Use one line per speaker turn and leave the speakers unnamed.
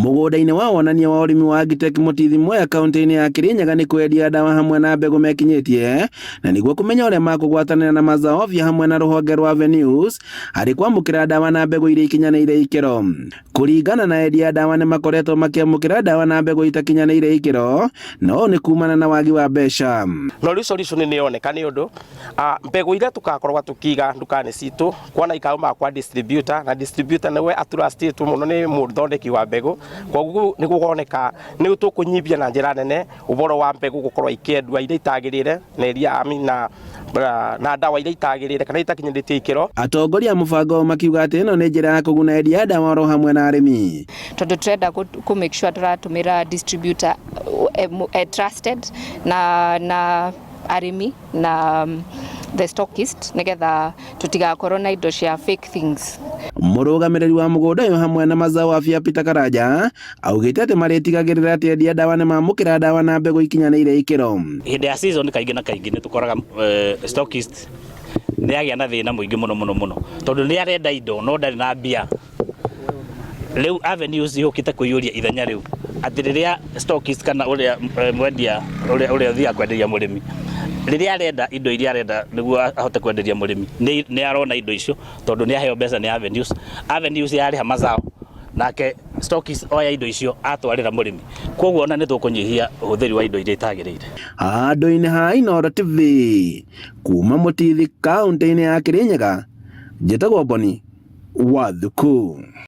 Mũgũnda-inĩ wa wonania wa ũrĩmi wa Agritech Mũtithi Mwea kaunti-inĩ ya Kirinyaga nĩ kwendia ndawa hamwe na mbegũ mekinyĩtie na nĩguo kũmenya ũrĩa makũgwatanĩra na Mazaovia hamwe na rũhonge rwa Avenues harĩ kwamũkĩra ndawa na mbegũ iria ikinyanĩire ikĩro. Kũringana na endia a ndawa nĩ makoretwo makĩamũkĩra ndawa na mbegũ itakinyanĩire ikĩro na ũũ nĩ kumana na wagi wa mbeca.
No rĩu solution nĩ yoneka nĩ ũndũ mbegũ iria tũgakoragwo tũkĩiga nduka-inĩ citũ kuona ikaumaga kwa distributor na distributor nĩwe atrustĩtwo mũno nĩ mũthondeki wa mbegũ, koguo nĩ gũkoneka nĩ tũkũnyibia na njĩra nene ũhoro wa mbegũ gũkorwo ikĩendua iria itagĩrĩire na iria I mean, na na ndawa iria itagĩrĩire kana itakinyanĩtie ikĩro.
Atongoria a mũbango ũyũ makiuga atĩ ĩno nĩ njĩra ya kũguna endia a ndawa oro hamwe na arĩmi.
Tondũ tũrenda kũ make sure tũratũmĩra distributor trusted na arĩmi na the stockist nĩgetha tũtigakorwo na indo cia fake things.
Mũrũgamĩrĩri wa mũgũnda ũyũ hamwe na Mazao Afya Peter Karanja augĩte atĩ marĩtigagĩrĩra atĩ endia ndawa nĩ mamũkĩra ndawa na mbegũ ikinyanĩire ikĩro.
Hĩndĩ ya season kaingĩ na kaingĩ nĩ tũkoraga stockist nĩ agĩa na thĩna mũingĩ mũno mũno mũno tondũ nĩ arenda indo no ndarĩ na mbia. Rĩu Avenues yũkĩte kũiyũria ithenya rĩu atĩ rĩrĩa stockist kana ũrĩa mwendia ũrĩa ũrĩa ũthiaga kwenderia mũrĩmi rĩrĩa arenda indo iria arenda nĩguo ahote kwenderia mũrĩmi nĩ arona indo icio tondũ nĩ aheo mbeca nĩ Avenues. Avenues yarĩha Mazao nake stockist oya indo icio atwarĩra mũrĩmi, koguo ona nĩ tũkũnyihia ũhũthĩri wa indo iria itagĩrĩire.
Handũ-inĩ ha Inooro TV kuma Mũtithi kaũntĩ-inĩ ya Kirinyaga, njĩtagwo Boni Wathuku.